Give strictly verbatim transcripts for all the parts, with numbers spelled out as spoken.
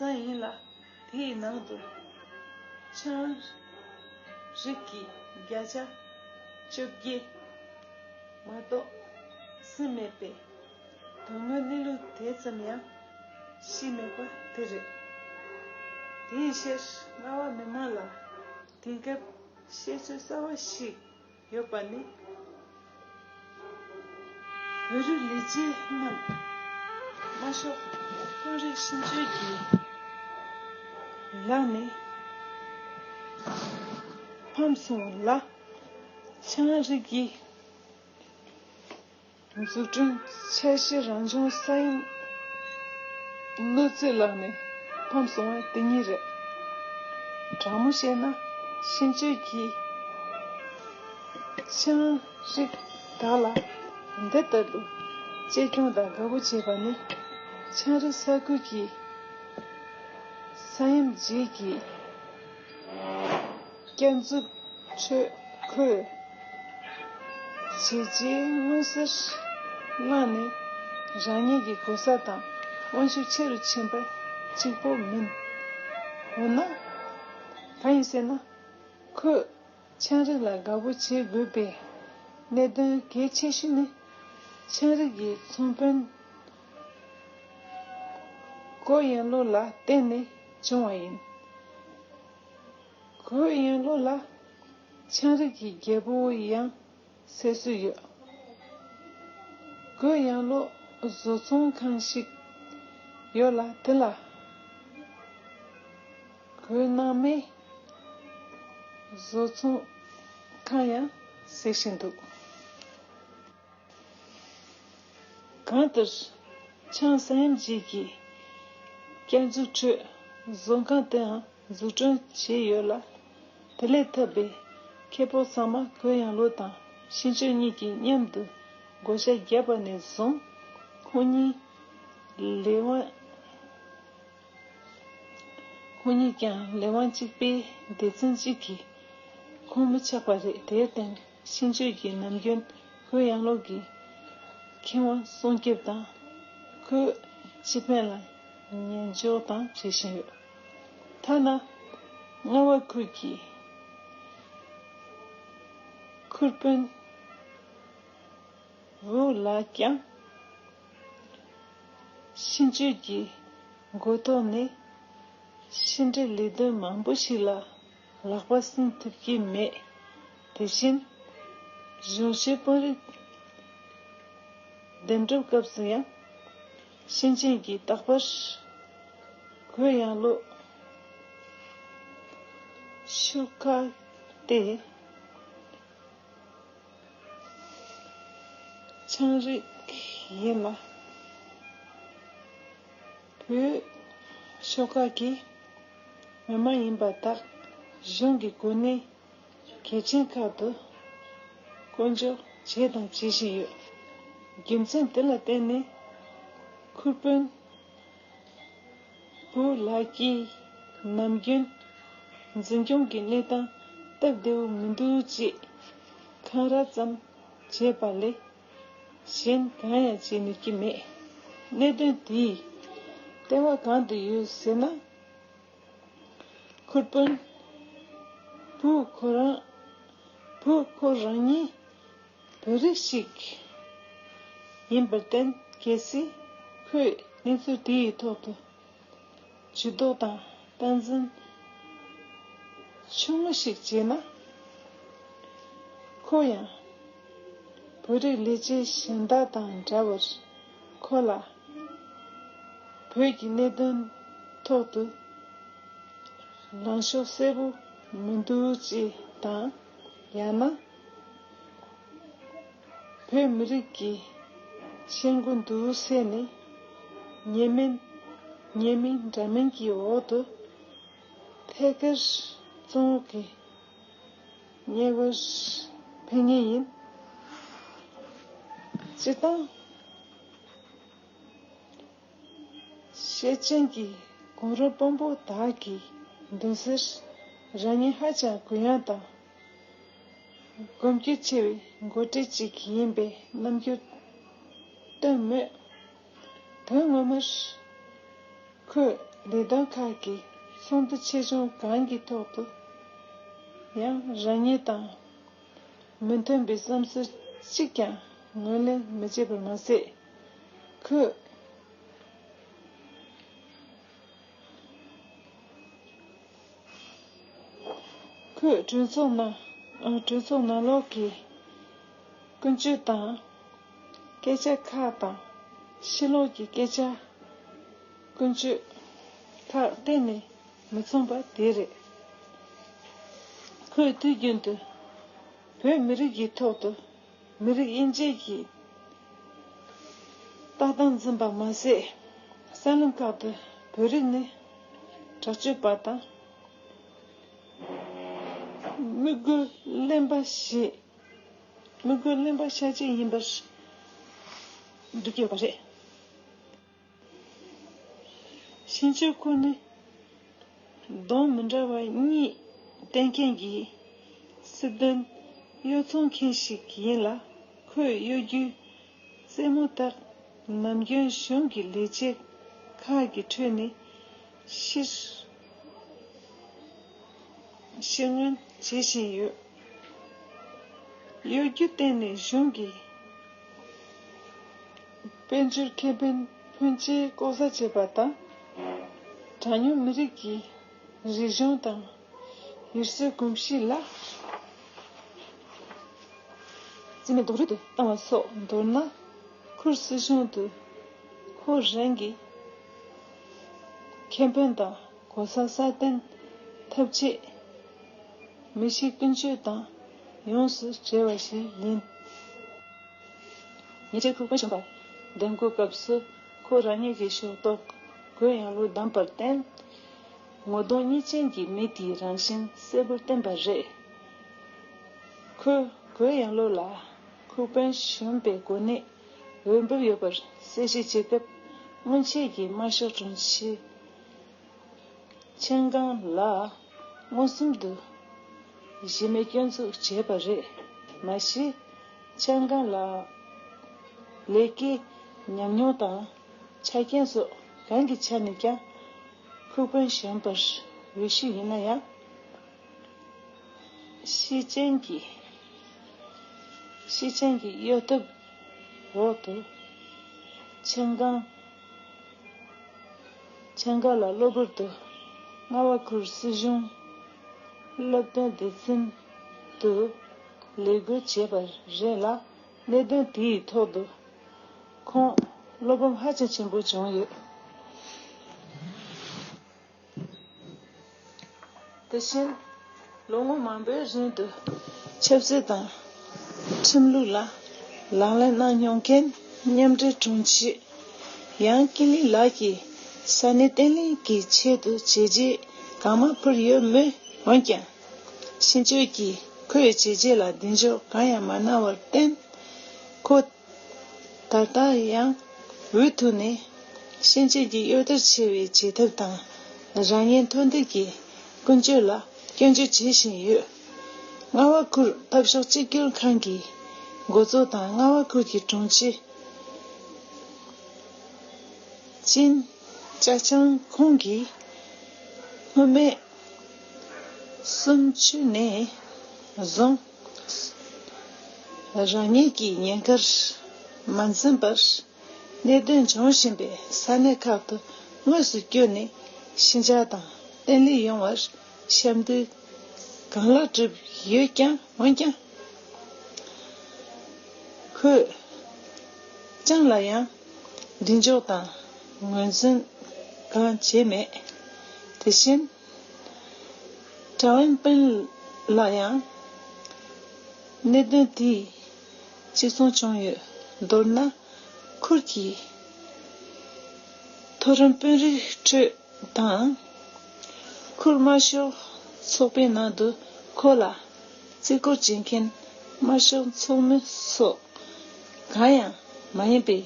ས་ཡིན་ལ། དེའི་ནང་དུ་ཆའང་རིགས་ཀྱི་བརྒྱ་ཆ་བཅོ་བརྒྱད་མ་གཏོགས་ཟིན་མེད་པས། དོན་དངོས་གནས་ལུགས་དེ་ཙམ་ཡང་ཤེས་མེད་པ་དེ་རེད། དེའི་ཕྱིར་རྔ་བ་མི་མང་ལ་དེང་སྐབས་བཤད་ཚུལ་གསར་བ་ཞིག་ཡོད་པ་ནི། བོད་རིགས་ལས་བྱེད་རྣམས་དམར་ཤོག་དཔོན་རིགས་ཤིན་ཅོས་ཀྱི་ལག་ནས་ཕམ་སོང་ལ། ཆའང་རིགས་ཀྱི་འཛུགས་སྐྲུན་འཆར་གཞི་རང་བྱུང་ས་ཡོམ་གནོད་འཚེའི་ལག་ནས་ཕམ་སོང་བ་དེ་ཉིད་རེད། དྲང་མོ་བཤད་ན། ཤིན་ཅོས་ཀྱིས་ཆའང་རིགས་དག་ལ་འདི་ལྟར་དུ་གཅེས་སྐྱོང་དང་དགའ་པོ་བྱས་པ་ནི། ཆའང་རིགས་ས་ཁུལ་གྱི་ས་ཡོམ་རྗེས་ཀྱི་བསྐྱར་འཛུགས་ཁྲོད་ཁོས་བྱས་རྗེས་མངོན་གསལ་བླངས་ནས་རང་ཉིད་ཀྱི་གོ་ས་དང་དབང་ཤུགས་ཆེ་རུ་ཕྱིན་པ་གཅིག་པོ་མིན། འོ་ན། གང་ཡིན་ཟེར་ན། ཁོས་ཆའང་རིགས་ལ་དགའ་པོ་བྱེད་དགོས་པའི་གནད་དོན་གལ་ཆེ་ཤོས་ནི། ཆའང་རིགས་ཀྱི་ཚོང་དཔོན་གོ་ཡང་ལོག་ལ་བརྟེན་ནས་བྱུང་བ་ཡིན། གོ་ཡང་ལོག་ལ་ཆའང་རིགས་ཀྱི་རྒྱལ་པོ་ཡང་ཟེར་སྲོལ་ཡོད། གོ་ཡང་ལོག་བཟོ་ཚོང་ཁང་ཞིག་ཡོད་ལ། དེ་ལ་གོ་ནང་མའི་བཟོ་ཚོང་ཁང་ཡང་ཟེར་བཞིན་འདུག། གང་ལྟར། ཆའང་ས་ཡོམ་རྗེས་ཀྱི་བསྐྱར་འཛུགས་ཁྲོད་བཟོ་ཁང་དེའང་འཛུགས་སྐྲུན་བྱས་ཡོད་ལ། དེ་ལས་ཐར་པའི་ཁེ་སྤོགས་ཚང་མ་གོ་ཡང་ལོག་དང་ཤིན་ཅོས་གཉིས་ཀྱིས་མཉམ་དུ་བགོ་བཤའ་བརྒྱབ་པ་ནས་བཟུང་། ཁོང་གཉིས་ལས་དབང་། ཁོང་གཉིས་ཀྱང་ལས་དབང་གཅིག་པའི་སྡེ་ཚན་གཅིག་གི་ཁོངས་མི་ཆགས་པ་རེད། དེར་བརྟེན། ཤིན་ཅོས་ཀྱི་ནམ་རྒྱུན་གོ་ཡང་ལོག་གི་ཁེ་དབང་སྲུང་སྐྱོབ་དང་། ཁོའི་སྤྱི་ཕན་ལ་ཉན་འཇོག་དང་བྱེད་བཞིན་ཡོད། ཐ་ན་རྔ་བ་ཁུལ་གྱི་ཁུལ་དཔོན་ཝུའུ་ལགས་ཀྱང་ཤིན་ཅོས་ཀྱི་མགོ་ཐོག་ནས་ཕྱི་འབྲེལ་ལས་དོན་མང་པོ་ཞིག་ལ་ལག་པ་སྲིང་ཐུབ་ཀྱི་མེད། དེ་བཞིན་གཞུང་ཞབས་དཔོན་རིགས་འདེམས་སྒྲུག་སྐབས་སུ་ཡང་། ཤིན་ཅོས་ཀྱིས་རྟག་པར་གོ་ཡང་ལོག་ཤོག་ཁག་སྟེ། ཆའང་རིགས་ཡིན་ལ། བོད་ཤོག་ཁག་གིས་མི་མ་ཡིན་པ་དག་གཞུང་གི་གོ་གནས་གལ་ཆེན་ཁག་ཏུ་བསྐོ་འཇོག་བྱས་དང་བྱེད་བཞིན་ཡོད། རྒྱུ་མཚན་དེ་ལ་བརྟེན་ནས་ཁུལ་དཔོན་ཝུའུ་ལགས་ཀྱིས་ནམ་རྒྱུན་འཛིན་སྐྱོང་གི་གནས་སྟངས་སྟབས་བདེ་བོ་མི་འདུག་ཅེས་འཁང་ར་ཙམ་བྱས་པ་ལས་གཞན་གང་ཡང་བྱེད་ནུས་ཀྱི་མེད། གནད་དོན་དེའི་ལྟེ་བ་གང་དུ་ཡོད་ཟེར་ན། ཁུལ་དཔོན་བུ་ཁོ་རང་བུ་ཁོ་རང་ཉིད་བོད་རིགས་ཤིག་ཡིན་པར་བརྟེན། གལ་སྲིད་ཁོས་གནས་ཚུལ་དེའི་ཐོག་ཏུ་ཇུས་གཏོགས་དང་སྟངས་འཛིན་ཆུང་ངུ་ཞིག་བྱས་ན། ཁོ་ཡང་བོད་རིགས་ལས་བྱེད་གཞན་དག་དང་འདྲ་བར་ཁོ་ལ་བོད་ཀྱི་གནད་དོན་ཐོག་ཏུ་ལངས་ཕྱོགས་གསལ་པོ་མི་འདུག་ཅེས་དང་། ཡང་ན་བོད་མི་རིགས་ཀྱི་ཤེས་མགོ་འདུག་སེ་ནས་ཉེས་མིང་ཉེས་མིང་འདྲ་མིན་གྱི་འོག་ཏུ་ཐད་ཀར་བཙོན་འོག་གི་ཉེས་པར་ཕན་ངེས་ཡིན། སྤྱིར་བཏང་། ཤེས་ཅན་གྱི་གོང་རིམ་དཔོན་པོ་དག་གི་མདུན་སར་རང་ཉིད་ཧ་ཅང་གུ་ཡངས་དང་དགོངས་འགལ་ཆེ་བའི་འགོ་ཁྲིད་ཅིག་ཡིན་པའི་རྣམ་འགྱུར་སྟོན་མོད། དོན་ངོ་མར་ཁོས་ ལས་དོན་ཁག་གི་ཚོགས་འདུ་ཆེ་ཆུང་གང་གི་ཐོག་ཏུ་ཡང་རང་ཉིད་དང་མི་མཐུན་པའི་བསམ་ཚུལ་གཅིག་ཀྱང་ངོས་ལེན་མི་བྱེད་པར་མ་ཟད། ཁོས། ཁོས་གྲོས་ཚོགས་ནང་། ཨ། གྲོས་ཚོགས་ནང་ལོགས་ཀྱི་ཀུན་སྤྱོད་དང་། སྐད་ཆ་ཁག་དང་། ཕྱི་ལོགས་ཀྱི་སྐད་ཆ། ཀུན་སྤྱོད་ཁག་གཏན་ནས་མི་མཚུངས་པ་དེ་རེད། ཁོས་དུས་རྒྱུན་དུ་བོད་མི་རིགས་ཀྱི་ཐོག་ཏུ་མི་རིགས་དབྱེ་འབྱེད་ཀྱི་ལྟ་སྟངས་འཛིན་པ་མ་ཟད། གསར་ལམ་ཁག་ཏུ་བོད་རིགས་ནི་དྲག་སྤྱོད་པ་དང་། དམུ་རྒོད་གླེན་པ་ཞིག་དམུ་རྒོད་གླེན་པ་ཤ་སྟག་ཡིན་པར་སྒྲུབ་ཀྱི་ཡོད་པ་རེད། ཤིན་ཅོ་ཁོ་ནི་གདོང་མི་འདྲ་བ་གཉིས་བསྟན་མཁན་གྱི་སྲིད་དོན་གཡོ་འཚོང་མཁན་ཞིག་ཡིན་ལ། ཁོས་གཡོ་སྒྱུའི་རྩེད་མོ་ལྟར་ནམ་རྒྱུན་གཞུང་གི་ལས་བྱེད་ཁག་གི་ཁྲོད་ནས་ཕྱིར་ཕྱིར་མངོན་བྱེད་བཞིན་ཡོད། གཡོ་སྒྱུ་བརྟེན་ནས་གཞུང་གི་དཔལ་འབྱོར་ཁེ་ཕན་ཕོན་ཆེ་ལྐོག་ཟ་བྱས་པ་དང་། གྲངས་ཉུང་མི་རིགས་ཀྱི་རིག་གཞུང་དང་ཡུལ་སྲོལ་གོམས་གཤིས་ལ་རྩིས་མེད་རྡོག་རོལ་དུ་བཏང་བ་སོགས། མདོར་ན། ཁུར་སྲིད་གཞུང་དུ་ཁོ་རང་གི་ཁེ་ཕན་དང་གོ་ས་སྲ་བརྟན་ཐབས་ཆེད་མི་གཤིས་ཀུན་སྤྱོད་དང་ཡོངས་སུ་བྲལ་བ་ཞིག་ཡིན། ཉེ་ཆར་ཁུག་པ་གཞོན་པ་འདེམས་བསྐོའི་སྐབས་སུ་ཁོ་རང་ཉིད་ཀྱི་ཤོག་ཐོག་གུ་ཡངས་ལོ་བདམས་པར་བརྟེན། ངོ་གདོང་གཉིས་ཅན་གྱི་མི་དེའི་རང་བཞིན་གསལ་པོར་བསྟན་པ་རེད། ཁོས་གུ་ཡངས་ལོ་ལ་ཁུག་པ་གཞོན་པའི་གོ་གནས་འོས་འབབ་ཡོད་པར་གསལ་བཤད་བྱེད་སྐབས། སྔོན་ཆད་ཀྱི་དམར་ཤོག་དྲུང་ཆེ་ཆན་ཀང་ལགས་མངོན་སུམ་དུ་གཞི་མེད་སྐྱོན་འཛུགས་བྱས་པ་རེད། མ་གཞི་ཆན་ཀང་ལགས་ལས་ཀའི་ཉམས་མྱོང་དང་ཆ་རྐྱེན་སོགས་གང་གི་ཆ་ནས་ཀྱང་ཁུག་པ་གཞོན་པར་འོས་ཤོས་ཡིན་ན་ཡང་། ཤེས་ཅན་གྱི་ཤེས་ཅན་གྱི་གཡོ་ཐབས་འོག་ཏུ་ཆན་ཀང་ཆན་ཀང་ལགས་གློ་བུར་དུ་རྔ་བ་ཁུལ་སྲིད་གཞུང་སློབ་སྟོན་སྡེ་ཚན་དུ་ལས་བགོས་བྱས་པ་རེད་ལ། གནད་དོན་དེའི་ཐོག་ཏུ་ཁོང་བློ་ཕམ་ཧ་ཅང་ཆེན་པོ་བྱུང་ཡོད། དེ་བཞིན་ལོ་ངོ་མང་པོའི་རིང་དུ་ཆབ་སྲིད་དང་ཁྲིམས་ལུགས་ལ་ལག་ལེན་གནང་མྱོང་མཁན་མཉམ་འབྲེལ་དྲུང་ཆེ་ཡང་ཀིན་ལི་ལགས་ཀྱིས་ས་གནས་བརྟན་ལྷིང་གི་ཆེད་དུ་བྱས་རྗེས་གང་མང་ཕུལ་ཡོད་མོད། འོན་ཀྱང་། ཤིན་ཅོ་གིས་ཁོའི་བྱས་རྗེས་ལ་གདེང་འཇོག་གང་ཡང་མ་གནང་བར་བརྟེན། ཁོ་ད་ལྟ་ཡང་འུ་ཐུག་ནས་ཤེས་ཅན་གྱི་གཡོ་ལྟར་ཆེ་བའི་བྱེད་ཐབས་དང་། རང་ཉིད་མཐོ་འདེགས་ཀྱི་ཀུན་སྤྱོད་ལ་སྐྱོན་བརྗོད་བྱེད་བཞིན་ཡོད། རྔ་བ་ཁུལ་འཐབ་ཕྱོགས་གཅིག་གྱུར་ཁང་གི་འགོ་གཙོ་དང་རྔ་བ་ཁུལ་གྱི་དྲུང་ཆེ་ཅིན་ཅཱ་ཆང་ཁོང་གིས་སྔོན་མའི་གསུམ་བཅུ་ནས་བཟུང་རང་ཉིད་ཀྱི་ཉེན་ཁར་མ་འཛེམས་པར། གནད་དོན་འབྱུང་བཞིན་པའི་ས་གནས་ཁག་ཏུ་དངོས་སུ་བསྐྱོད་ནས་ཞི་འཇགས་དང་བརྟན་ལྷིང་ཡོང་བར་ཞབས་འདེགས་གང་ལེགས་བསྒྲུབས་ཡོད་ཀྱང་། འོན་ཀྱང་། ཁོས་ཅང་ལ་ཡང་གདེང་འཇོག་དང་ངོས་འཛིན་གང་བྱས་མེད། དེ་བཞིན། ཀྲའོ་ཨིན་པིན་ལ་ཡང་གནད་དོན་དེས་གཅིག་མཚུངས་བྱུང་ཡོད། མདོར་ན། ཁུལ་གྱི་མཐོ་རིམ་དཔོན་རིགས་ཁྲོད་དང་། ཁུལ་དམར་ཤོག་ཚོགས་པའི་ནང་དུ་ཁོ་ལ་བརྩི་བཀུར་བྱེད་མཁན་དམར་ཤོག་ཚོགས་མི་སོགས་གང་ཡང་མ་ཡིན་པའི་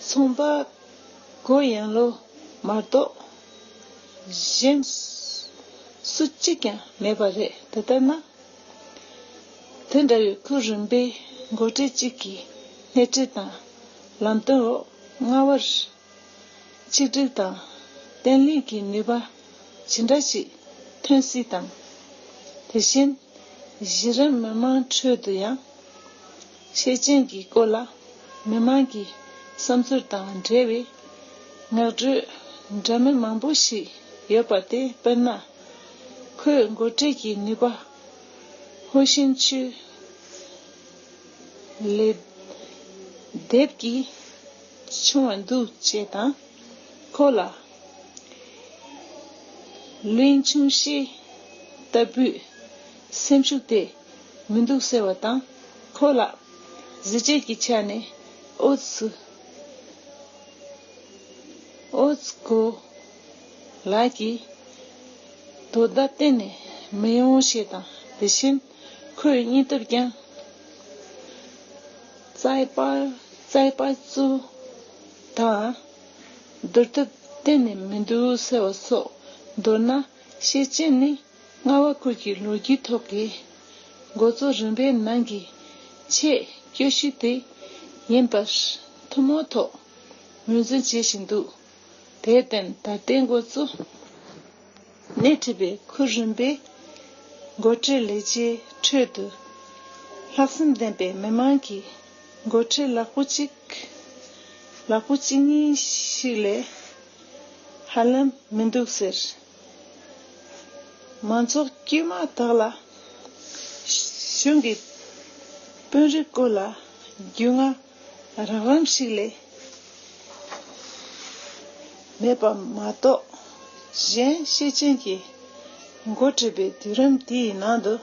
ཚོང་པ་གུ་ཡང་ལོ་མ་གཏོགས་གཞན་སུ་གཅིག་ཀྱང་མེད་པ་རེད། དེ་ལྟར་ན། དེ་འདྲ་བའི་ཁུལ་རིམ་པའི་འགོ་ཁྲིད་ཅིག་གི་སྣེ་ཁྲིད་དང་ལམ་སྟོན་འོག་རྔ་བར་ཆིག་སྒྲིལ་དང་ བརྟན་ལྷིང་གི་ནུས་པ་ཇི་འདྲ་ཞིག་ཐོན་སྲིད་དམ། དེ་བཞིན་གཞི་རིམ་མི་མང་ཁྲོད་དུ་ཡང་ཤེས་ཅན་གྱི་སྐོར་ལ་མི་མང་གི་བསམ་ཚུལ་དང་འབྲེལ་བའི་ངག་སྒྲོས་འདྲ་མིན་མང་པོ་ཞིག་ཡོད་པ་དེ། དཔེར་ན། ཁོས་འགོ་ཁྲིད་ཀྱི་ནུས་པ་ཧུ་ཤིན་ཆུས་ལེགས་འདེབས་ཀྱིས་ཆུང་བ་འདུག་ཅེས་དང་། ཁོ་ལ་བློན་ཆུང་ཤེས་ལྟ་བུའི་སེམས་ཤུགས་དེ་མི་འདུག་ཟེར་བ་དང་། ཁོ་ལ་གཟི་བརྗིད་ཀྱི་ཆ་ནས་ཨོ་ཙི་ཨོ་ཙི་ཀོ་ལགས་ཀྱིས་དོ་ཟླ་གཏན་ནས་མི་ཡོང་ཞེས་དང་། དེ་བཞིན་ཁོའི་སྙིང་སྟོབས་ཀྱང་རྩལ་པ་རྩལ་པ་གཙོ་དང་བསྡུར་ཐབས་གཏན་ནས་མི་འདུག་ཟེར་བ་སོགས། མདོར་ན་ཤེས་ཅན་ནི་རྔ་བ་ཁུལ་གྱི་ལོ་རྒྱུས་ཐོག་གི་འགོ་གཙོ་རིམ་པའི་ནང་གི་ཆེས་སྐྱོ་ཤོས་དེ་ཡིན་པར་ཐུན་མོང་ཐོག་ངོས་འཛིན་བྱེད་བཞིན་འདུག་དེར་བརྟེན་ད་ལྟའི་འགོ་གཙོ་སྣེ་ཁྲིད་པའི་ཁུལ་རིམ་པའི་འགོ་ཁྲིད་ལས་བྱེད་ཁྲོད་དུ་ལྷག་བསམ་ལྡན་པའི་མི་མང་གི་འགོ་ཁྲིད་ལེགས་པོ་གཅིག་ལེགས་པོ་གཅིག་གཉིས་ཤིག་ལས་ཧ་ལམ་མི་འདུག་ཟེར། མང་ཚོགས་དཀྱུས་མ་དག་ལ་གཞུང་གི་དཔོན་རིགས་སྐོར་ལ་རྒྱུས་མངའ་རགས་རིམ་ཞིག་ལས་མེད་པ་མ་གཏོགས། གཞན་ཤེས་ཅན་གྱིས་འགོ་ཁྲིད་པའི་དུས་རིམ་དེའི་ནང་དུ་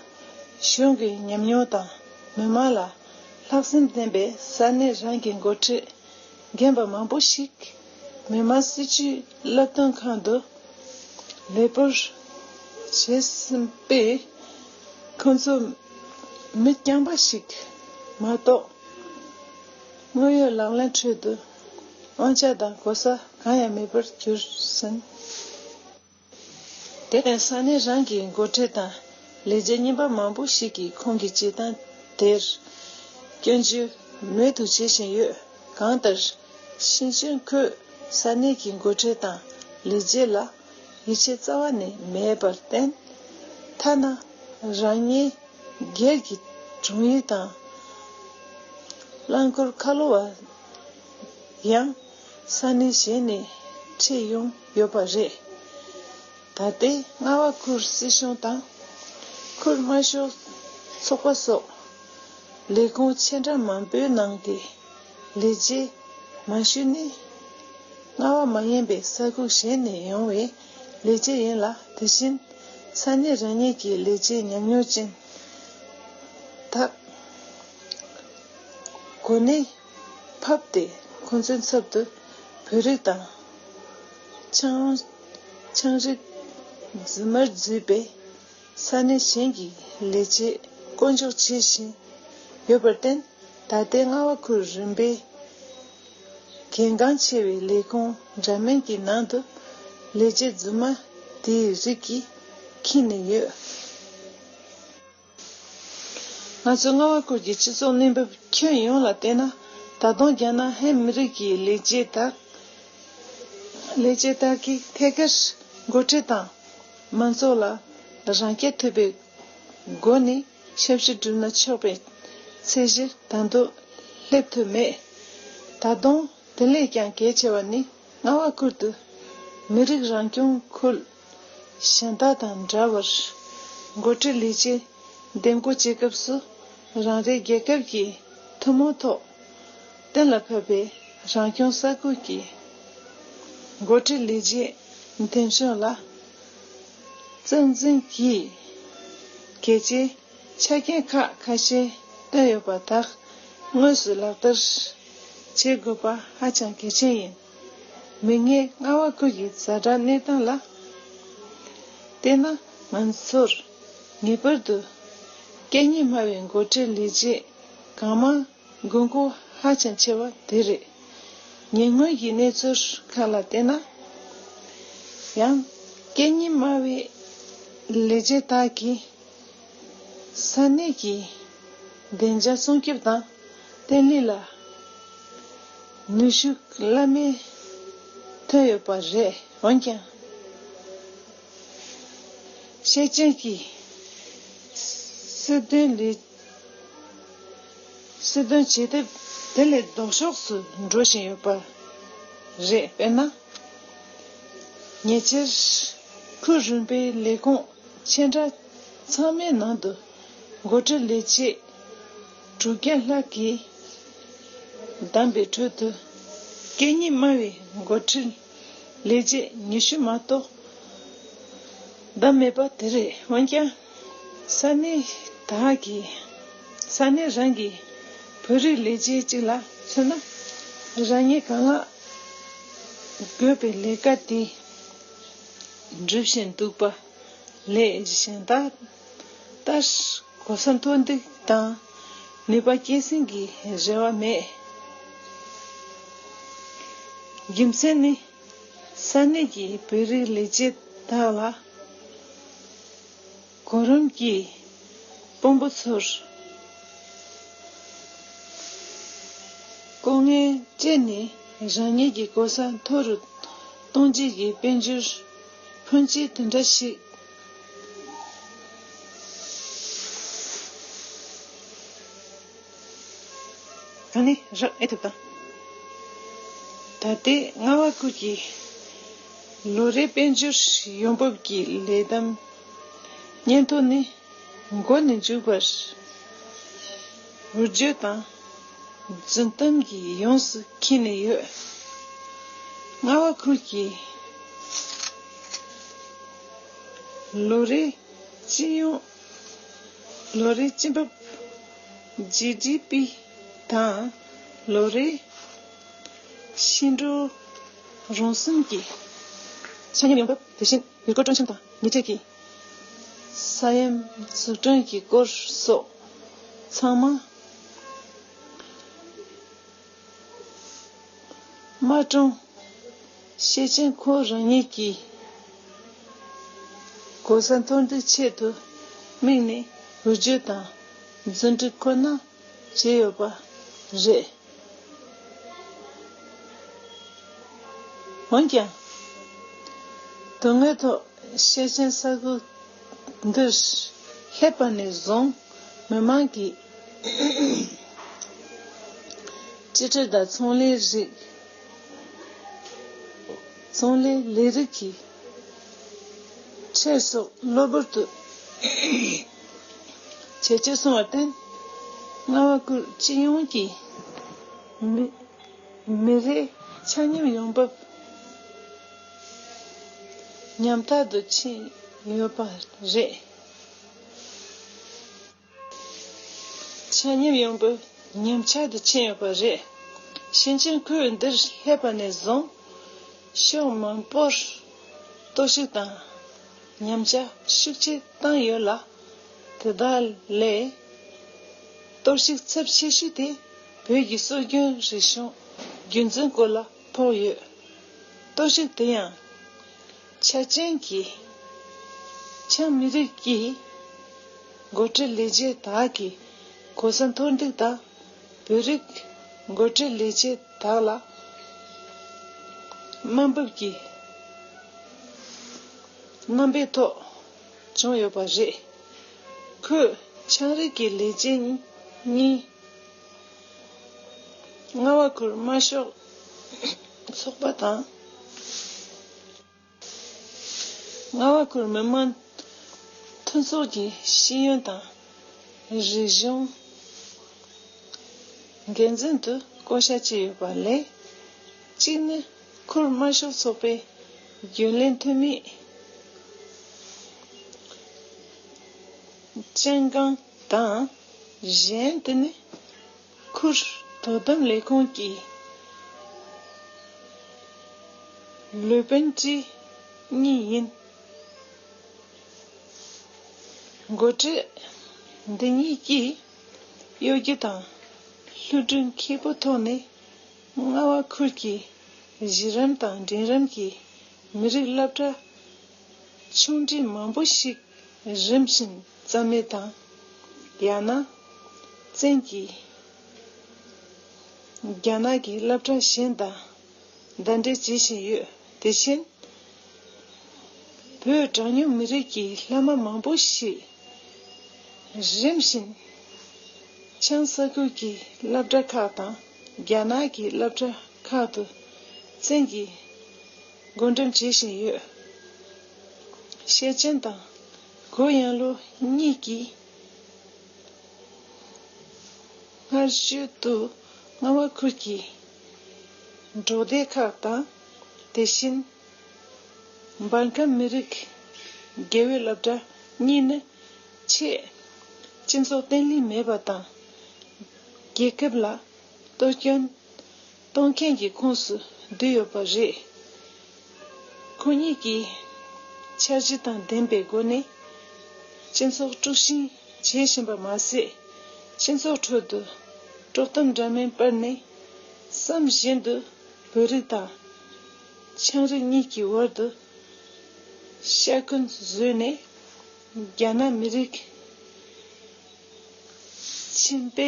གཞུང་གི་ཉམས་མྱོང་དང་མི་མང་ལ་ལྷག་བསམ་ལྡན་པའི་ས་གནས་རང་གི་འགོ་ཁྲིད་རྒན་པ་མང་པོ་ཞིག་མི་དམངས་སྲིད་བྱུས་བསླབ་སྟོན་ཁང་དུ་ལས་སྤོར་བྱས་ཟིན་པས། ཁོང་ཚོ་མི་རྐྱང་པ་ཞིག་མ་གཏོགས་དངོས་ཡོད་ལག་ལེན་ཁྲོད་དུ་དབང་ཆ་དང་གོ་ས་གང་ཡང་མེད་པར་གྱུར་ཟིན། དེར་བརྟེན་ས་གནས་རང་གི་འགོ་ཁྲིད་དང་ལས་བྱེད་རྙིང་པ་མང་པོ་ཞིག་གིས་ཁོང་གི་བྱེད་སྟངས་དེར་སྐྱོན་བརྗོད་མོས་མཐུན་བྱེད་བཞིན་ཡོད། གང་ལྟར་ཤིན་ཅང་ཁུལ་ས་གནས་ཀྱི་འགོ་ཁྲིད་དང་ལས་བྱེད་ལ་ཡིད་ཆེས་རྩ་བ་ནས་མེད་པར་བརྟེན། ཐ་ན་རང་ཉིད་སྒེར་གྱི་དྲུང་ཡིག་དང་རླངས་འཁོར་ཁ་ལོ་བ་ཡང་ས་གནས་གཞན་ནས་ཁྲིད་ཡོང་ཡོད་པ་རེད། ད་ལྟའི་རྔ་བ་ཁུལ་སྲིད་གཞུང་དང་ཁུལ་དམར་ཤོག་ཚོགས་པ་སོགས་ལས་ཁུངས་ཆེ་འདྲ་མང་པོའི་ནང་གི་ལས་བྱེད་མང་ཤོས་ནི་རྔ་བ་མ་ཡིན་པའི་ས་ཁུལ་གཞན་ནས་ཡོང་བའི་ལས་བྱེད་ཡིན་ལ། དེ་བཞིན་ས་གནས་རང་ཉིད་ཀྱི་ལས་བྱེད་ཉམས་མྱོང་ཅན་དག་གོ་གནས་ཕབ་སྟེ་ཁོང་ཚོའི་ཚབ་ཏུ་བོད་རིགས་དང་ཆའང་ཆའང་རིགས་རྫུན་མར་བརྫུས་པའི་ས་གནས་གཞན་གྱི་ལས་བྱེད་བསྐོ་འཇོག་བྱེད་བཞིན་ཡོད་པར་བརྟེན། ད་ལྟའི་རྔ་བ་ཁུལ་རིམ་པའི་གལ་འགངས་ཆེ་བའི་ལས་ཁུངས་འདྲ་མིན་གྱི་ནང་དུ་ལས་བྱེད་རྫུན་མ་དེའི་རིགས་ཀྱིས་ཁྱེར་ནས་ཡོད། ང་ཚོ་རྔ་བ་ཁུལ་གྱི་སྤྱི་ཚོགས་གནས་བབ་ཁྱོན་ཡོངས་ལ་བལྟས་ན། ད་དུང་རྒྱ་ནག་ཧན་མི་རིགས་ཀྱི་ལས་བྱེད་དག་ལས་བྱེད་དག་གིས་ཐད་ཀར་འགོ་ཁྲིད་དང་མང་ཚོགས་ལ་རང་རྐྱ་ཐུབ་པའི་སྒོ་ནས་ཞབས་ཞུ་བསྒྲུབས་ན་ཆོག་པའི་ཚད་གཞིར་ད་དུང་སླེབས་ཐུབ་མེད། ད་དུང་དེ་ལས་ཀྱང་གལ་ཆེ་བ་ནི། རྔ་བ་ཁུལ་དུ་མི་རིགས་རང་སྐྱོང་ཁུལ་གཞན་དག་དང་འདྲ་བར། འགོ་ཁྲིད་ལས་བྱེད་འདེམས་བསྐོ་བྱེད་སྐབས་སུ། རང་རེའི་རྒྱལ་ཁབ་ཀྱི་ཐུན་མོང་ཐོག་གཏན་ལ་ཕབ་པའི་རང་སྐྱོང་ས་ཁུལ་གྱི་འགོ་ཁྲིད་ལས་བྱེད་འདེམས་སྐྱོང་ལ་རྩ་འཛིན་གྱི་གལ་ཆེའི་ཆ་རྐྱེན་ཁག་ཁ་ཤས་བཏོན་ཡོད་པ་དག་དངོས་སུ་ལག་བསྟར་བྱེད་དགོས་པ་ཧ་ཅང་གལ་ཆེན་ཡིན། མིག་སྔའི་རྔ་བ་ཁུལ་གྱི་ཛ་དྲག་གནས་སྟངས་ལ་བལྟས་ན། ང་ཚོར་ངེས་པར་དུ་སྐད་གཉིས་སྨྲ་བའི་འགོ་ཁྲིད་ལས་བྱེད་གང་མང་དགོས་མཁོ་ཧ་ཅང་ཆེ་བ་དེ་རེད། ཉེ་སྔོན་གྱི་གནས་ཚུལ་ཁག་ལ་བལྟས་ན་ཡང་། སྐད་གཉིས་སྨྲ་བའི་ལས་བྱེད་དག་གིས་ས་གནས་ཀྱི་བདེ་འཇགས་སྲུང་སྐྱོབ་དང་བརྟན་ལྷིང་ལ་ནུས་ཤུགས་བླ་མེད་ ཐོན་ཡོད་པ་རེད། འོན་ཀྱང་། ཤེས་ཅན་གྱི་སྲིད་དོན་ལས། སྲིད་དོན་བྱེད་ཐབས་དེ་ལས་ལྡོག་ཕྱོགས་སུ་འགྲོ་བཞིན་ཡོད་པ་རེད། དཔེར་ན། ཉེ་ཆར། ཁུལ་རིམ་པའི་ལས་ཁུངས་ཆེ་ཕྲ་ཚང་མའི་ནང་དུ་འགོ་ཁྲིད་ལས་བྱེད་དྲུག་བརྒྱ་ལྷག་གིས་བདམས་པའི་ཁྲོད་དུ། སྐད་གཉིས་སྨྲ་བའི་འགོ་ཁྲིད་ལས་བྱེད་ཉི་ཤུ་མ་གཏོགས་བདམས་མེད་པ་དེ་རེད། འོན་ཀྱང་། ས་གནས་དག་གི། ས་གནས་རང་གི་བོད་རིགས་ལས་བྱེད་ཅིག་ལ་མཚོན་ན། རང་ཉིད་གང་ལ་དགོས་པའི་ལས་ཀ་དེ་སྒྲུབ་བཞིན་འདུག་པ་ལས། གཞན་དག་ལྟར་གོ་ས་མཐོར་འདེགས་དང་ནུས་པ་སྐྱེད་སྲིང་གི་རེ་བ་མེད། རྒྱུ་མཚན་ནི། ས་གནས་ཀྱི་བོད་རིགས་ལས་བྱེད་དག་ལ། གོ་རིམ་གྱིས་དཔོན་པོ་ཚོར་ལྐོག་རྔན་སྤྲད་ནས་རང་ཉིད་ཀྱི་གོ་ས་མཐོ་རུ་གཏོང་བྱེད་ཀྱི་དཔལ་འབྱོར་ཕོན་ཆེ་དེ་འདྲ་ཞིག་གང་ནས་རག་ཨེ་ཐུབ་དང་། ད་ལྟའི་རྔ་བ་ཁུལ་གྱི་ལོ་རེའི་དཔལ་འབྱོར་ཡོང་འབབ་ཀྱི་ལས་བསྡོམས་སྙན་ཐོ་ནི། མགོ་ནས་མཇུག་བར་འུར་བརྗོད་དང་རྫུན་གཏམ་གྱིས་ཡོངས་སུ་འཁྱེར་ནས་ཡོད། རྔ་བ་ཁུལ་གྱི་ལོ་རེའི་སྤྱི་ཡོངས། ལོ་རེའི་སྤྱི་འབབ། ཇི་ཌི་པི་དང་། ལོ་རེའི་ཕྱི་འགྲོ་རང་སེམས་ཀྱི་ཆ་སྙོམས་ཡོང་འབབ། དེ་བཞིན་ཡུལ་སྐོར་སྤྲོ་འཆམ་དང་ཉེ་འཁྲིས་ཀྱི་ས་ཡོམ་འཛུགས་སྐྲུན་གྱི་སྐོར་སོགས་ཚང་མ་དམག་གྲོན་ཤེས་ཅན་ཁོ་རང་ཉིད་ཀྱིས་གོ་ས་མཐོར་འདེགས་ཆེད་དུ་དམིགས་ནས་འུར་བརྗོད་དང་རྫུན་སྒྲིག་ཁོ་ན་བྱས་ཡོད་པ་རེད། འོན་ཀྱང་། དོན་དངོས་ཐོག་ཤེས་ཅན་ས་ཁུལ་འདིར་སླེབས་པ་ནས་བཟུང་མི་མང་གིས་སྤྱི་ཁྲལ་དང་ཚོང་ལས་རིགས། ཚོང་ལས་ལས་རིགས་ཀྱི་ཁྲལ་སོགས་གློ་བུར་དུ་ཇེ་ཆེར་སོང་བར་བརྟེན། རྔ་བ་ཁུལ་སྤྱི་ཡོངས་ཀྱི་མི་མི་རེའི་ཆ་སྙོམས་ཡོང་འབབ་ཉམ་ཐག་ཏུ་ཕྱིན་ཡོད་པ་རེད། ཆ་སྙོམས་ཡོང་འབབ་ཉམས་ཆག་ཏུ་ཕྱིན་ཡོད་པ་རེད། ཞིང་ཆེན་ཁུལ་འདིར་སླེབས་པ་ནས་བཟུང་ཕྱོགས་མང་པོར་གཏོར་བཤིག་དང་ཉམས་ཆག་ཤུགས་ཆེ་བཏང་ཡོད་ལ། དེ་དག་ལས་གཏོར་བཤིག་ཚབས་ཆེ་ཤོས་དེ་བོད་ཀྱི་སྲོལ་རྒྱུན་རིག་གཞུང་རྒྱུན་འཛིན་སྐོར་ལ་ཕོག་ཡོད། གཏོར་བཤིག་དེ་ཡང་ཆ་ཅན་གྱི་ཆ་མི་རིགས་ཀྱི་འགོ་ཁྲིད་ལས་བྱེད་དག་གི་གོ་ས་མཐོར་འདེགས་དང་བོད་རིགས་འགོ་ཁྲིད་ལས་བྱེད་དག་ལ་དམའ་འབེབས་ཀྱི་རྣམ་པའི་ཐོག་བྱུང་ཡོད་པ་རེད། ཁོས་ཆའང་རིགས་ཀྱི་ལས་བྱེད་གཉིས། རྔ་བ་ཁུལ་དམར་ཤོག་ཚོགས་པ་དང་། རྔ་བ་ཁུལ་མི་དམངས་མཐུན་ཚོགས་ཀྱི་ཤེས་ཡོན་དང་རིག་གཞུང་འགན་འཛིན་དུ་བསྐོ་བཞག་བྱས་ཡོད་པ་ལས། གཅིག་ནི་ཁུལ་དམར་ཤོག་ཚོགས་པའི་རྒྱུན་ལས་འཐུས་མི་ཅན་ཀང་དང་། གཞན་དེ་ནི་ཁུལ་དོ་དམ་ལས་ཁུངས་ཀྱི་ལུའུ་པན་ཀྲི་གཉིས་ཡིན། འགོ་ཁྲིད་འདི་གཉིས་ཀྱིས་གཡོ་སྒྱུ་དང་ལྷུན་གྲུབ་མཁས་པོའི་ཐོག་ནས་རྔ་བ་ཁུལ་གྱི་གཞི་རིམ་དང་འབྲིང་རིམ་གྱི་མི་རིགས་སློབ་གྲྭ་ཆུང་འབྲིང་མང་པོ་ཞིག་རིམ་བཞིན་རྩ་མེད་དང་། ཡང་ན་བཙན་གྱིས་རྒྱ་ནག་གི་སློབ་གྲྭ་གཞན་དང་ཟླ་འདྲེས་བྱེད་བཞིན་ཡོད། དེ་བཞིན་བོད་གྲངས་ཉུང་མི་རིགས་ཀྱི་བླ་མ་མང་པོ་ཞིག་རིམ་བཞིན་བྱང་ས་ཁུལ་གྱི་སློབ་གྲྭ་ཁག་དང་རྒྱ་ནག་གི་སློབ་གྲྭ་ཁག་ཏུ་བཙན་གྱིས་བགོ་འགྲེམས་བྱེད་བཞིན་ཡོད། ཤེར་ཕྱིན་དང་གུ་ཡངས་ལུའུ་གཉིས་ཀྱིས་སྔར་ཤུལ་དུ་རྔ་བ་ཁུལ་གྱི་འབྲོག་སྡེ་ཁག་དང་དེ་བཞིན་འབར་ཁམས་མི་རིགས་དགེ་འོས་སློབ་གྲྭ་གཉིས་ནི་ཆེས་སྤྱི་ཚོགས་བརྟན་ལྷིང་མེད་པ་དང་། རྒྱལ་ཁབ་ལ་གཏོར་སྐྱོན་གཏོང་མཁན་གྱི་ཁོངས་སུ་བསྡུས་ཡོད་པ་རེད། ཁོ་གཉིས་ཀྱིས་འཆར་གཞི་དང་ལྡན་པའི་སྒོ་ནས་སྤྱི་ཚོགས་དཀྲུག་ཤིང་བྱེད་བཞིན་པ་མ་ཟད། སྤྱི་ཚོགས་ཁྲོད་དུ་དཀྲོག་གཏམ་འདྲ་མིན་སྤེལ་ནས་བསམ་བཞིན་དུ་བོད་རིགས་དང་ཆའང་རིགས་གཉིས་ཀྱི་བར་དུ་ཤ་འཁོན་བཟོས་ནས་རྒྱ་ནག་མི་རིགས་ཆེད་དཔེ་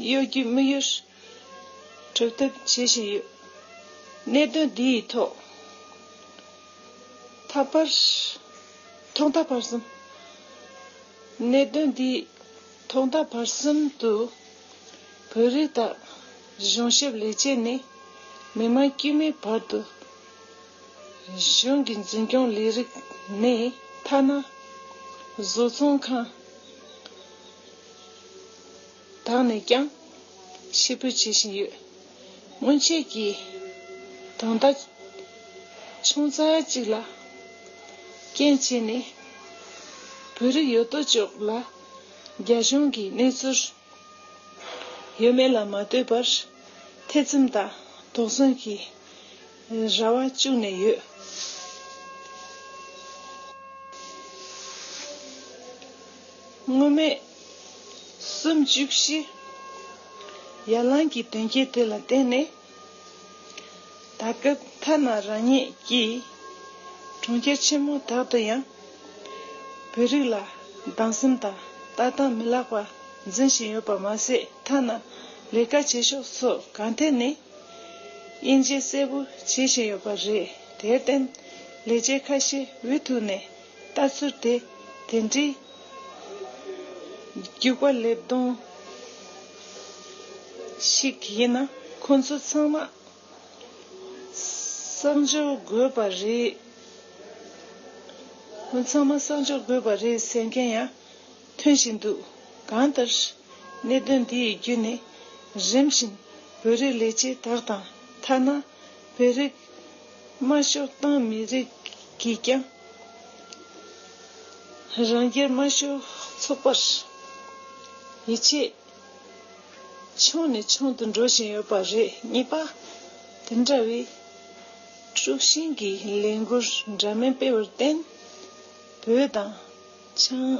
གཡོ་སྒྱུ་དམིགས་ཡུལ་གྲུབ་ཐབས་བྱེད་བཞིན་ཡོད། གནད་དོན་འདིའི་ཐོག་ཐ་པར་ཐོག་མཐའ་བར་གསུམ། གནད་དོན་འདིའི་ཐོག་མཐའ་བར་གསུམ་དུ་བོད་རིགས་དང་གཞུང་ཞབས་ལས་བྱེད་ནས་མི་མང་དཀྱུས་མའི་བར་དུ་གཞུང་གི་འཛིན་སྐྱོང་ལས་རིགས་ནས་ཐ་ན་བཟོ་ཚོང་ཁང་དག་ནས་ཀྱང་ཕྱིར་འབུད་བྱེད་བཞིན་ཡོད། སྔོན་ཆད་ཀྱི་དོན་དག་ཆུང་ཙག་ཅིག་ལ་རྐྱེན་བྱས་ནས་བོད་རིགས་ཡོད་དོ་ཅོག་ལ་རྒྱ་གཞུང་གིས་གནས་ཚུལ་ཡོད་མེད་ལ་མ་ལྟོས་པར་ཐེ་ཚོམ་དང་དོགས་ཟོན་གྱི་ར་བ་བཅུག་ནས་ཡོད། སྔོན་མའི་གསུམ་བཅུ་བཞི་ཡར་ལངས་ཀྱི་དོན་རྐྱེན་དེ་ལ་བརྟེན་ནས། ད་སྐབས་ཐ་ན་རང་ཉིད་ཀྱིས་གྲོང་ཁྱེར་ཆེན་མོ་དག་ཏུ་ཡང་བོད་རིགས་ལ་སྡང་སེམས་དང་ལྟ་སྟངས་མི་ལེགས་པ་འཛིན་བཞིན་ཡོད་པ་མ་ཟད། ཐ་ན་ལས་ཀ་བྱེད་ཕྱོགས་སོགས་གང་ཐད་ནས་དབྱེ་འབྱེད་གསལ་པོ་བྱེད་བཞིན་ཡོད་པ་རེད། དེར་བརྟེན་ལས་བྱེད་ཁ་ཤས་འུ་ཐུག་ནས་ལྟ་ཚུལ་དེ་དེ་འདྲའི་རྒྱུག་པ་ལེབ་རྡུང་ཞིག་ཡིན་ན་ཁོང་ཚོ་ཚང་མ་གསར་འཇོག་དགོས་པ་རེད། ཁོང་ཚང་མ་གསར་འཇོག་དགོས་པ་རེད་ཟེར་མཁན་ཡང་ཐོན་བཞིན་འདུག། གང་ལྟར། གནད་དོན་འདི་ཡི་བརྒྱུད་ནས་རིམ་བཞིན་བོད་རིགས་ལས་བྱེད་དག་དང་ཐ་ན་བོད་རིགས་དམར་ཤོག་བཏང་མི་རིགས་ཀྱིས་ཀྱང་རང་རྒྱལ་དམར་ཤོག་ཚོགས་པར་ཡིད་ཆེས་ཆུང་ནས་ཆུང་དུ་འགྲོ་བཞིན་ཡོད་པ་རེད། གཉིས་པ། དེ་འདྲ་བའི་དཀྲུག་ཤིང་གི་ལས་འགུལ་འདྲ་མིན་སྤེལ་བར་བརྟེན། བོད་དང་། ཆའང་།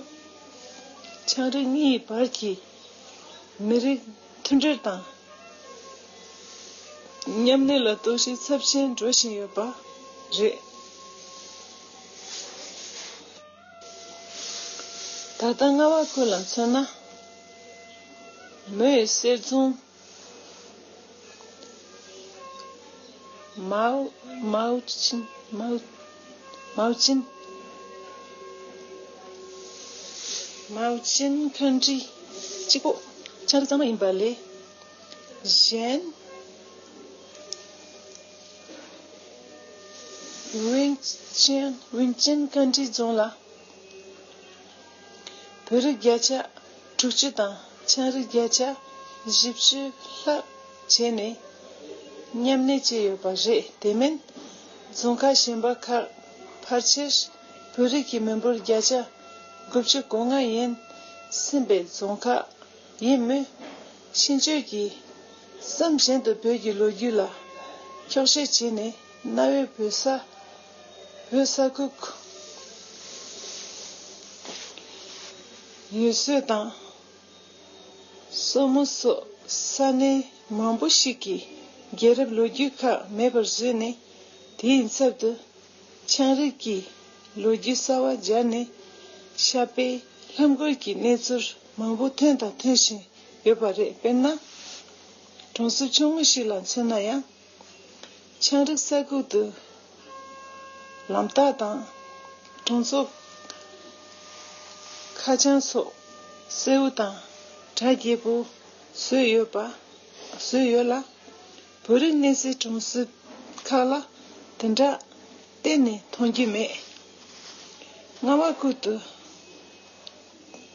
ཆའང་རིགས་གཉིས་བར་གྱི་མི་རིགས་མཐུན་སྒྲིལ་དང་མཉམ་གནས་ལ་གཏོར་བཤིག་ཚབས་ཆེན་འགྲོ་བཞིན་ཡོད་པ་རེད། ད་ལྟ་རྔ་བ་ཁུལ་ལ་མཚོན་ན། མོའི་གསེར་རྫོང་། མའོ། མའོ་ཅིན། མའོ། མའོ་ཅིན། མའོ་ཅིན་ཁན་ཊི་གཅིག་པོ་ཆ་རེ་ཚང་མ་ཡིན་པ་ལས་གཞན། ཝིན་ཅན། ཝིན་ཅན་ཁན་ཊི་རྫོང་ལ། བོད་རིགས་བརྒྱ་ཆ་དྲུག་ཅུ་དང་ཆའང་རིགས་བརྒྱ་ཆ་བཞི་བཅུ་ལྷག་བྱས་ནས་མཉམ་གནས་བྱས་ཡོད་པ་རེད། དེ་མིན་རྫོང་ཁག་གཞན་པ་ཁག་ཕལ་ཆེར་བོད་རིགས་ཀྱི་མི་འབོར་བརྒྱ་ཆ་དགུ་བཅུ་གོ་ལྔ་ཡན་ཟིན་པའི་རྫོང་ཁག་ཡིན་མོད། ཤེས་འཇོན་གྱིས་བསམ་བཞིན་དུ་བོད་ཀྱི་ལོ་རྒྱུས་ལ་འཁྱོག་བཤད་བྱས་ནས་གནའ་བོའི་བོད་ས། བོད་ས་ཁུལ་ཡུལ་སྲོལ་དང་སྲོ་མོ་སོགས་ས་གནས་མང་པོ་ཞིག་གི་རྒྱལ་རབས་ལོ་རྒྱུས་ཁག་མེད་པར་བཟོས་ནས། དེའི་ཚབ་ཏུ་ཆའང་རིགས་ཀྱི་ལོ་རྒྱུས་གསར་བ་སྦྱར་ནས་ཤ་པའི་ལྷམ་གོག་གི་གནས་ཚུལ་མང་པོ་ཐོན་དང་ཐོན་བཞིན་ཡོད་པ་རེད། དཔེར་ན། གྲོང་གསེབ་ཆུང་ངུ་ཞིག་ལ་མཚོན་ན་ཡང་། ཆའང་རིགས་ས་ཁུལ་དུ་ ལམ་རྟགས་དང་གྲོང་ཚོ་ཁ་བྱང་སོགས་གསལ་བོ་དང་གྲ་རྒྱས་པོ་བཟོས་ཡོད་པ་བཟོས་ཡོད་ལ། བོད་རིགས་གནས་སའི་གྲོང་གསེབ་ཁག་ལ་དེ་འདྲ་གཏན་ནས་མཐོང་རྒྱུ་མེད། རྔ་བ་ཁུལ་དུ་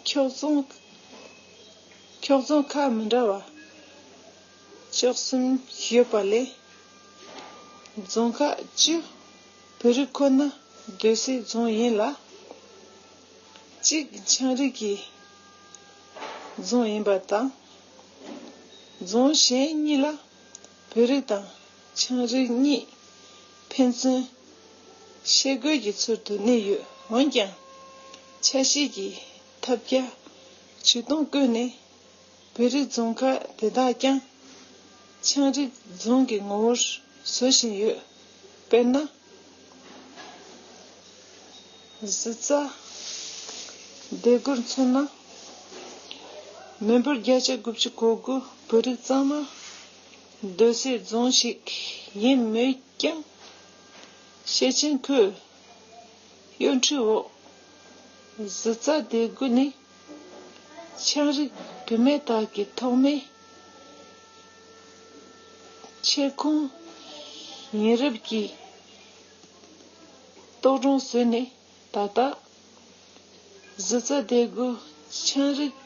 ཁྱོག་ཚོང་ཁྱོག་ཚོང་ཁག་མི་འདྲ་བ་བཅུ་གསུམ་ཡོད་པ་ལས། རྫོང་ཁག་བཅུ་བོད་རིགས་ཁོ་ན་སྡོད་སའི་རྫོང་ཡིན་ལ། གཅིག་ཆའང་རིགས་ཀྱི་རྫོང་ཡིན་པ་དང་། རྫོང་གཞན་གཉིས་ལ་བོད་རིགས་དང་ཆའང་རིགས་གཉིས་ཕན་ཚུན་ཤེས་དགོས་ཀྱི་ཚུལ་དུ་གནས་ཡོད། འོན་ཀྱང་ཆ་ཤས་ཀྱི་ཐབས་བརྒྱ་ཇུས་སྟོང་བཀོད་ནས། བོད་རིགས་རྫོང་ཁག་དེ་དག་ཀྱང་ཆའང་རིགས་རྫོང་གི་ངོ་བོར་བཟོ་བཞིན་ཡོད། དཔེར་ན། གཟི་རྩ་སྡེ་དགུར་མཚོན་ན། མི་འབོར་བརྒྱ་ཆ་དགུ་བཅུ་གོ་དགུ་བོད་རིགས་གཙང་མ་སྡོད་སའི་རྫོང་ཞིག་ཡིན་མོད་ཀྱང་། ཤེར་ཕྱིན་ཁུལ་གཡོ་འཕྲུལ་འོག་གཟི་རྩ་སྡེ་དགུ་ནི། ཆའང་རིགས་བུད་མེད་དག་གི་ཐོག་མའི་ཆེད་ཁོངས་ཡིན་རབས་ཀྱི་རྟོག་སྒྲུང་བཟོས་ནས། ད་ལྟ་གཟི་རྩ་སྡེ་དགུ་ཆའང་རིགས་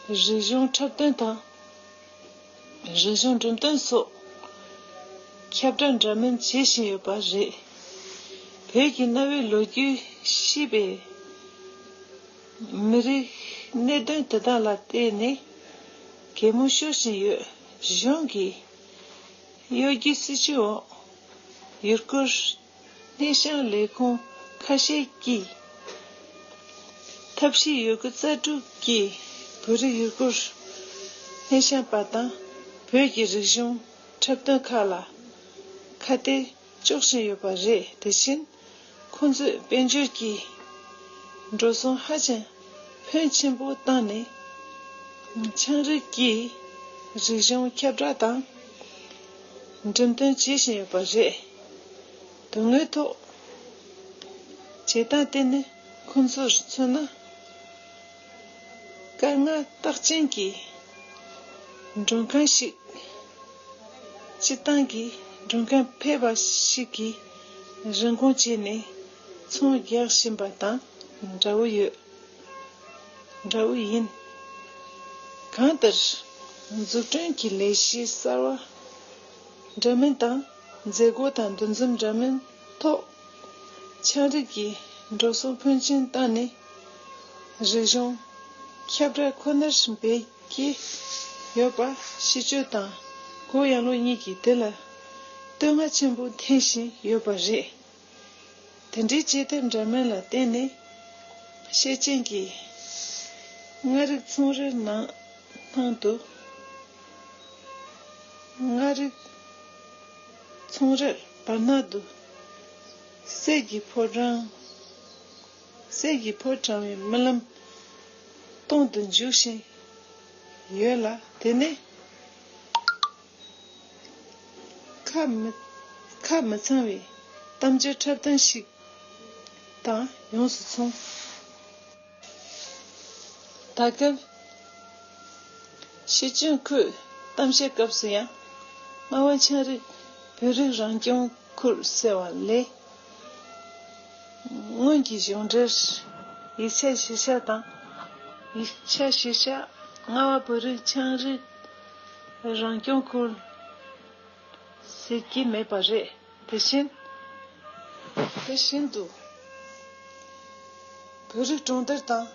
རིག་གཞུང་འཁྲབ་སྟོན་དང་། རིག་གཞུང་འགྲེམས་སྟོན་སོགས་ཁྱབ་བསྒྲགས་འདྲ་མིན་བྱེད་བཞིན་ཡོད་པ་རེད། བོད་ཀྱི་གནའ་བོའི་ལོ་རྒྱུས་ཤེས་པའི་མི་རིགས་གནད་དོན་དེ་དག་ལ་བལྟས་ནས་གད་མོ་ཤོར་བཞིན་ཡོད། གཞུང་གི་གཡོ་སྒྱུའི་སྲིད་བྱུས་འོག་ཡུལ་སྐོར་སྣེ་ཤན་ལས་ཁུངས་ཁ་ཤས་ཀྱིས་ཐབས་ཤེས་ཡོད་རྒུ་རྩལ་སྤྲུགས་ཀྱིས་བོད་རིགས་ཡུལ་སྐོར་སྣེ་ཤན་པ་དང་བོད་ཀྱི་རིག་གཞུང་འཁྲབ་སྟོན་ཁག་ལ་ཁ་གཏད་གཅོག་བཞིན་ཡོད་པ་རེད། དེ་བཞིན་ཁོང་ཚོས་དཔལ་འབྱོར་གྱི་འགྲོ་སོང་ཧ་ཅང་ཕོན་ཆེན་པོ་བཏང་ནས་ཆའང་རིགས་ཀྱི་རིག་གཞུང་ཁྱབ་བསྒྲགས་དང་འགྲེམས་སྟོན་བྱེད་བཞིན་ཡོད་པ་རེད། དོན་དངོས་ཐོག་བྱེད་སྟངས་དེ་ནི་ཁོང་ཚོར་མཚོན་ན། དཀའ་ངལ་རྟགས་ཅན་གྱི་མགྲོན་ཁང་ཞིག་སྤྱིར་བཏང་གི་མགྲོན་ཁང་ཕལ་པ་ཞིག་གིས་རིན་གོང་བྱས་ནས་ཚོང་རྒྱག་བཞིན་པ་དང་འདྲ་བོ་ཡོད། འདྲ་བོ་ཡིན། གང་ལྟར། འཛུགས་སྐྲུན་གྱི་ལས་གཞི་གསར་བ་འདྲ་མིན་དང་། མཛད་སྒོ་དང་འདུ་འཛོམས་འདྲ་མིན་ཐོག་ཆའང་རིགས་ཀྱི་འགྲོ་སོང་ཕོན་ཆེན་བཏང་ནས་རིག་གཞུང་ཁྱབ་བསྒྲགས་ཁོ་ནར་འབད་ཀྱི་ཡོད་པ་ཤེས་བཅུག་དང་གུ་ཡངས་ལུགས་གཉིས་ཀྱིས་དེ་ལ་བསྟོད་བསྔགས་ཆེན་པོ་འཐེན་བཞིན་ཡོད་པ་རེད། དེ་འདྲའི་བྱེད་ཐབས་འདྲ་མིན་ལ་བརྟེན་ནས་ཤེར་ཕྱིན་གྱིས་མངའ་རིས་ཚོང་རའི་ནང་སྣང་དུ། མངའ་རིས་ཚོང་རའི་བར་སྣང་དུ་གསེར་གྱི་ཕོ་བྲང་། གསེར་གྱི་ཕོ་བྲང་བའི་རྨི་ལམ་སྟོང་དུ་འཇུག་བཞིན་ཡོད་ལ། དེ་ནི། ཁ་མི་ཁ་མི་ཚང་བའི་གཏམ་བརྗོད་འཁྲབ་སྟོན་ཞིག་དང་ཡོངས་སུ་མཚུངས། ད་སྐབས་ཤེར་ཕྱིན་ཁུལ་གཏམ་བཤད་སྐབས་སུ་ཡང་རྔ་བ་ཆའང་རིགས་བོད་རིགས་རང་སྐྱོང་ཁུལ་ཟེར་བ་ལས། སྔོན་གྱི་གཞུང་འབྲེལ་ཡིག་ཆ་གཞིར་བཞག་དང་། ཡིག་ཆ་གཞིར་བཞག་རྔ་བ་བོད་རིགས་ཆའང་རིགས་རང་སྐྱོང་ཁུལ་ཟེར་གྱི་མེད་པ་རེད། དེ་བཞིན། དེ་བཞིན་དུ། བོད་རིགས་གྲོང་རྡལ་དང་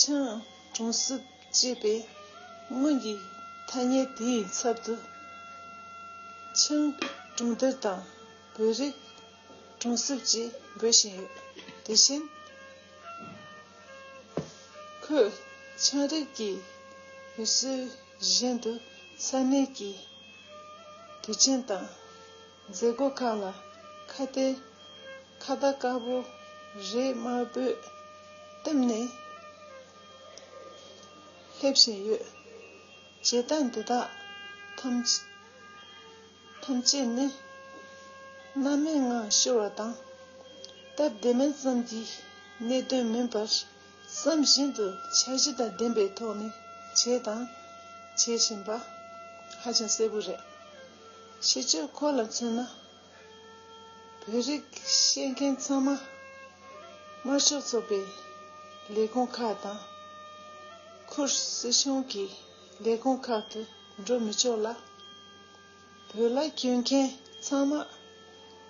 ཆའང་གྲོང་གསེབ་ཅེས་པའི་སྔོན་གྱི་ཐ་སྙད་དེའི་ཚབ་ཏུ། ཆའང་གྲོང་རྡལ་དང་བོད་རིགས་གྲོང་གསེབ་ཅེས་འབོད་བཞིན་ཡོད། དེ་བཞིན། ཁོས་ཆའང་རིགས་ཀྱི་ཡུལ་སྲོལ་བཞིན་དུ་ས་གནས་ཀྱི་དུས་ཆེན་དང་མཛད་སྒོ་ཁག་ལ་ཁ་གཏད་ཁ་བརྡ་དཀར་པོ་རས་དམར་པོས་བཏེགས་ནས་སླེབས་བཞིན་ཡོད། བྱེད་སྟངས་འདི་དག་ཐམས་ཐམས་ཅད་ནི། རྣམ་སྨིན་ངང་ཤོར་བ་དང་། སྟབས་བདེ་མིན་ཙམ་གྱི་གནད་དོན་མིན་པར། བསམ་བཞིན་དུ་འཆར་གཞི་དང་ལྡན་པའི་ཐོག་ནས་བྱས་དང་བྱེད་བཞིན་པ་ཧ་ཅང་གསལ་པོ་རེད། ཕྱི་ཕྱོགས་ཁོ་ལ་མཚོན་ན། བོད་རིགས་བཤད་མཁན་ཚང་མ་དམར་ཤོག་ཚོགས་པའི་ལས་ཁུངས་ཁག་དང་། ཁུལ་སྲིད་གཞུང་གི་ལས་ཁུངས་ཁག་ཏུ་འགྲོ་མི་ཆོག་ལ། བོད་ལྭ་གྱོན་མཁན་ཚང་མ་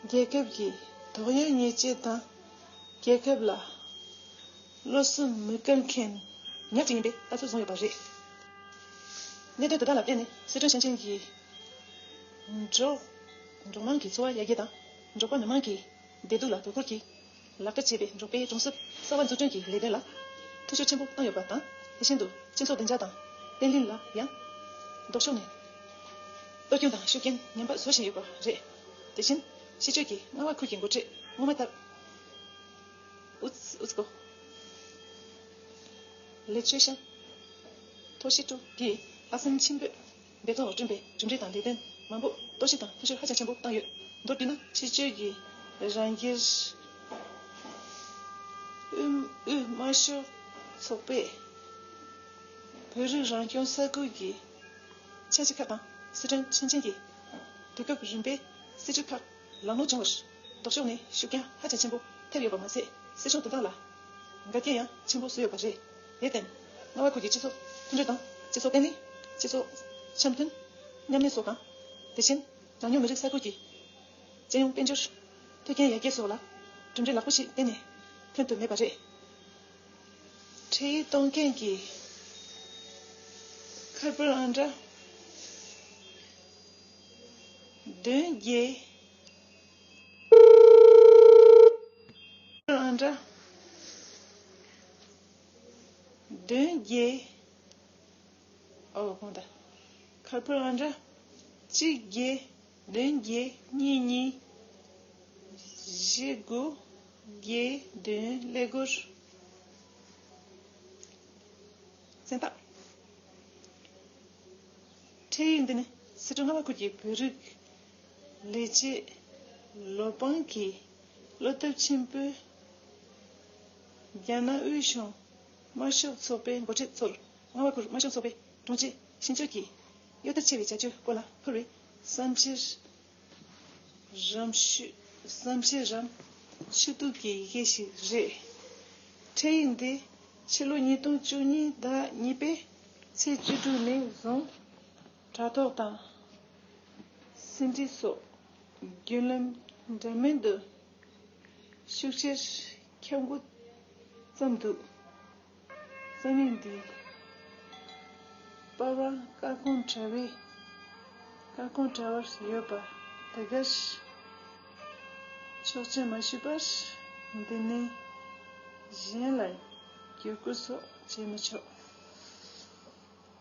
རྒྱལ་ཁབ་ཀྱི་དོགས་ཡོད་ཉེས་ཆད་དང་། རྒྱལ་ཁབ་ལ་བློ་སེམས་མི་དཀར་མཁན་ཉག་ཅིག་ཡིན་པའི་ལྟ་ཚུལ་བཟུང་ཡོད་པ་རེད། གནད་དོན་དེ་དག་ལ་བརྟེན་ནས་སི་ཁྲོན་ཞིང་ཆེན་གྱི་འབྲོག་འབྲོག་དམངས་ཀྱི་འཚོ་བ་ཡར་རྒྱས་དང་། འབྲོག་པ་མི་མང་གི་བདེ་སྡུག་ལ་དོ་ཁུར་གྱིས་ལག་བསྟར་བྱས་པའི་འབྲོག་པའི་གྲོང་གསེབ་གསར་པ་འཛུགས་སྐྲུན་གྱི་ལས་དོན་ལ་འཐུས་ཤོར་ཆེན་པོ་བཏང་ཡོད་པ་དང་། དེ་བཞིན་དུ་སྤྱི་ཚོགས་བདེ་འཇགས་དང་བརྟན་ལྷིང་ལ་ཡང་ལྡོག་ཕྱོགས་ནས་གཏོར་སྐྱོན་དང་ཤུགས་རྐྱེན་ངན་པ་བཟོ་བཞིན་ཡོད་པ་རེད། དེ་བཞིན་ཕྱི་ཕྱོགས་ཀྱི་རྔ་བ་ཁུལ་གྱི་འགོ་ཁྲིད་སྔོན་མ་ལྟར་ཨུ་ཙི་ཨུ་ཙི་ཀོ་ལི་ཆོས་ཤན་ཐོ་ཤི་ཀྲུའུ་གིས་ལྷག་བསམ་ཆེན་པོས་འབད་ཐོག་བསྐྲུན་པའི་གྲུབ་འབྲས་དང་ལས་དོན་མང་པོ་གཏོར་བཤིག་དང་འཐུས་ཤོར་ཧ་ཅང་ཆེན་པོ་བཏང་ཡོད། མདོར་བསྡུས་ན་ཕྱི་ཕྱོགས་ཀྱི་རང་སྒེར་དབུས་དབུས་དམར་ཤོག་ཚོགས་པས་བོད་རིགས་རང་སྐྱོང་ས་ཁུལ་གྱི་ཆ་ཤས་ཁག་དང་སི་ཁྲོན་ཞིང་ཆེན་གྱི་དུས་སྐབས་རིམ་པའི་སྲིད་ཇུས་ཁག་ལམ་ལྷོང་བྱུང་བར་ལྡོག་ཕྱོགས་ནས་ཤུགས་རྐྱེན་ཧ་ཅང་ཆེན་པོ་ཐེབས་ཡོད་པ་མ་ཟད། སྲིད་གཞུང་དོན་དག་ལ་འགལ་རྐྱེན་ཡང་ཆེན་པོ་བཟོས་ཡོད་པ་རེད། དེར་བརྟེན། རྔ་བ་ཁུལ་གྱི་སྤྱི་ཚོགས་མཐུན་སྒྲིལ་དང་སྤྱི་ཚོགས་བརྟན་ལྷིང་། སྤྱི་ཚོགས་འཆམ་མཐུན། མཉམ་གནས་སོགས་དང་། དེ་བཞིན་གྲངས་ཉུང་མི་རིགས་ས་ཁུལ་གྱི་སྤྱི་ཡོངས་དཔལ་འབྱོར། མཐུན་རྐྱེན་ཡར་རྒྱས་སོགས་ལ་གྲུབ་འབྲས་ལེགས་པོ་ཞིག་གཏན་ནས་ཐོན་ཐུབ་མེད་པ་རེད། འཕྲིན་ཡིག་གཏོང་མཁན་གྱི་ཁ་པར་ཨང་གྲངས་བདུན་བརྒྱད། ཨང་གྲངས་བདུན་བརྒྱད། ཨོ་དགོངས་དག་ཁ་པར་ཨང་གྲངས་གཅིག་བརྒྱད་བདུན་བརྒྱད་གཉིས་གཉིས་བཞི་དགུ་བརྒྱད་བདུན་ཀླད་ཀོར། མཚན་རྟགས། འཕྲིན་ཡིག་འདི་ནི་སི་ཁྲོན་རྔ་བ་ཁུལ་གྱི་བོད་རིགས་ལས་བྱེད་བློ་དཔང་གིས་བློ་སྟོབས་ཆེན་པོས་རྒྱ་ནག་དབུས་གཞུང་དམར་ཤོག་ཚོགས་པའི་འགོ་ཁྲིད་ཚོར་རྔ་བ་ཁུལ་དམར་ཤོག་ཚོགས་པའི་དྲུང་ཆེ་ཤིན་ཅོ་གིས་གཡོ་ལྟར་ཆེ་བའི་བྱ་སྤྱོད་སྐོར་ལ་ཕུལ་བའི་བསམ་འཆར་རམ་ཞུ་བསམ་འཆར་རམ་ཞུ་གཏུག་གི་ཡི་གེ་ཞིག་རེད། འཕྲིན་ཡིག་འདི་ཕྱི་ལོ་ཉིས་སྟོང་བཅུ་གཉིས་ཟླ་གཉིས་པའི་ཚེས་བཅུ་དྲུག་ནས་བཟུང་དྲ་ཐོག་དང་། ཟིན་བྲིས་སོགས་བརྒྱུད་ལམ་འདྲ་མིན་དུ་ཤུགས་ཆེར་ཁྱབ་འགོ་བརྩམས་འདུག་རྩོམ་ཡིག་འདི་པར་པ་བཀའ་ཁོངས་དྲ་བའི་བཀའ་ཁོངས་དྲ་བར་ཡོད་པ་དེ་གར་ཆོག་མཆན་མ་ཞུས་པར་འདི་ནས་གཞན་ལ་བརྒྱུད་སྐུར་སོགས་བྱེད་མི་ཆོག